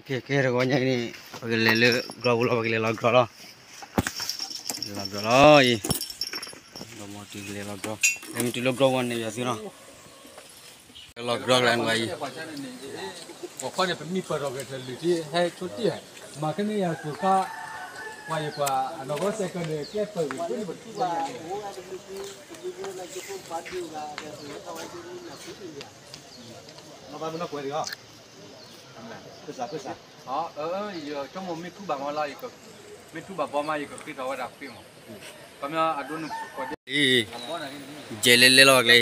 ကဲ ကဲ တဂီၤညါအံၤန့ၣ် ပကလဲၤလၢ grove ပူၤလီၤ ပကလဲၤလီၤ grove လီၤ. လဲၤလီၤ grove လီၤအံၤ, ဒီးမ့ၢ်တုၤကလဲၤလီၤ grove, လဲၤမ့ၢ်တုၤလၢ grove ဝဲန့ၣ်ယၤသုနီၤ, လီၤ grove လၢနဝဲအံၤ, ပှၤခီန့ၣ် ပမံပၢၢ်ထီၣ်ကတၢၢ်လုၢ်ထံ ဟဲဆိတံၢ်, မၤကန့ၢ်ယၤသုးခါ, ပှၤယပှၤ အနီၢ်ကီၢ်စဲးကၢၢ်န့ၣ် ကဲပၢၢ်ဂ့ၤန့ၣ် ပထူၣ်ဘၣ်ယၤန့ၣ် ယဆိကမိၣ်မ့ၢ်ထူၣ်ဘၣ်မးလၢ မ့ၢ်ထူၣ်ဘၣ်ဘီမး ယကဃ့ထီၣ်ဝဲဒၣ်ဃ့မး, ခီပညီအဒိနုၣ်ကီၢ်ဒ့, ယဲၢ်လဲၤလဲၤလီၤကျဲအံၤ, ဒီး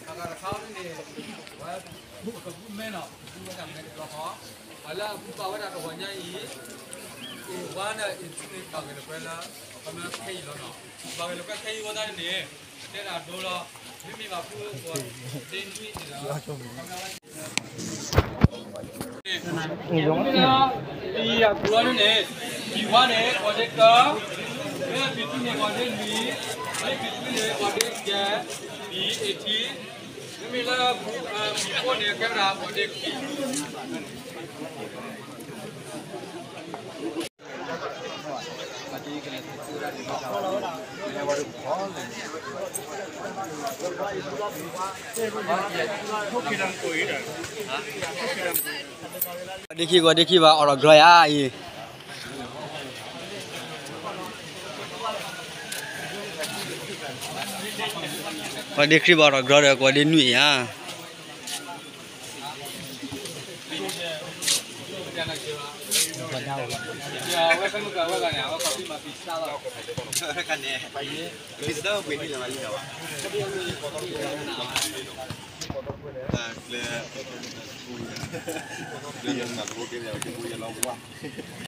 အဂၤတခါန့ၣ် ပကဘုမဲနီၤ, ဘုဝဲဒၣ်မဲတဘျီဃီ, ပှၤလၢအဘုဘၣ်ဝဲဒၣ်တဂီၤညါအံၤ, အ့ၣ်ဝါန့ၣ် အ့ၣ်ထူန့ၣ် ဘၣ်ဂဲၤလိာ်ကွဲလၢ အခီပညီခဲအံၤလီၤနီၤ, ဘၣ်ဂဲၤလိာ်ကွဲခဲအံၤအဃိသတးန့ၣ် တဲဒၣ်ဒိလီၤ, မ့မ့ၢ်ဘၣ်ဖုဂီၤဒ့နွံန့ၣ်လီၤ. မ့ၢ်လၢ ပယီၤကျိာ်န့ၣ်န့ၣ်, ပံၤဝါန့ၣ် ဂီၤဒ့ကၢ, မ့ၢ်လၢပံၤထူန့ၣ် ဂီၤဒ့လွံၢ်, မ့ၢ်ပံၤထူန့ၣ် ဂီၤဒ့ယဲၢ်, ပံၤအ့ၣ်ထံ, မ့မ့ၢ်လၢ ပံၤဖိန့ၣ် ကဲဝဲဒၣ်ဂီၤဒ့ခံ ဂီၤဒ့ခံ ဂီၤဒ့ခံဘၣ်အိးထီၣ် grove ယၤအံၤ, ဂီၤဒ့ခံဘၣ်အိးထီၣ် grove ဒီး ဂီၤဒ့နွံယၤ ကျဲ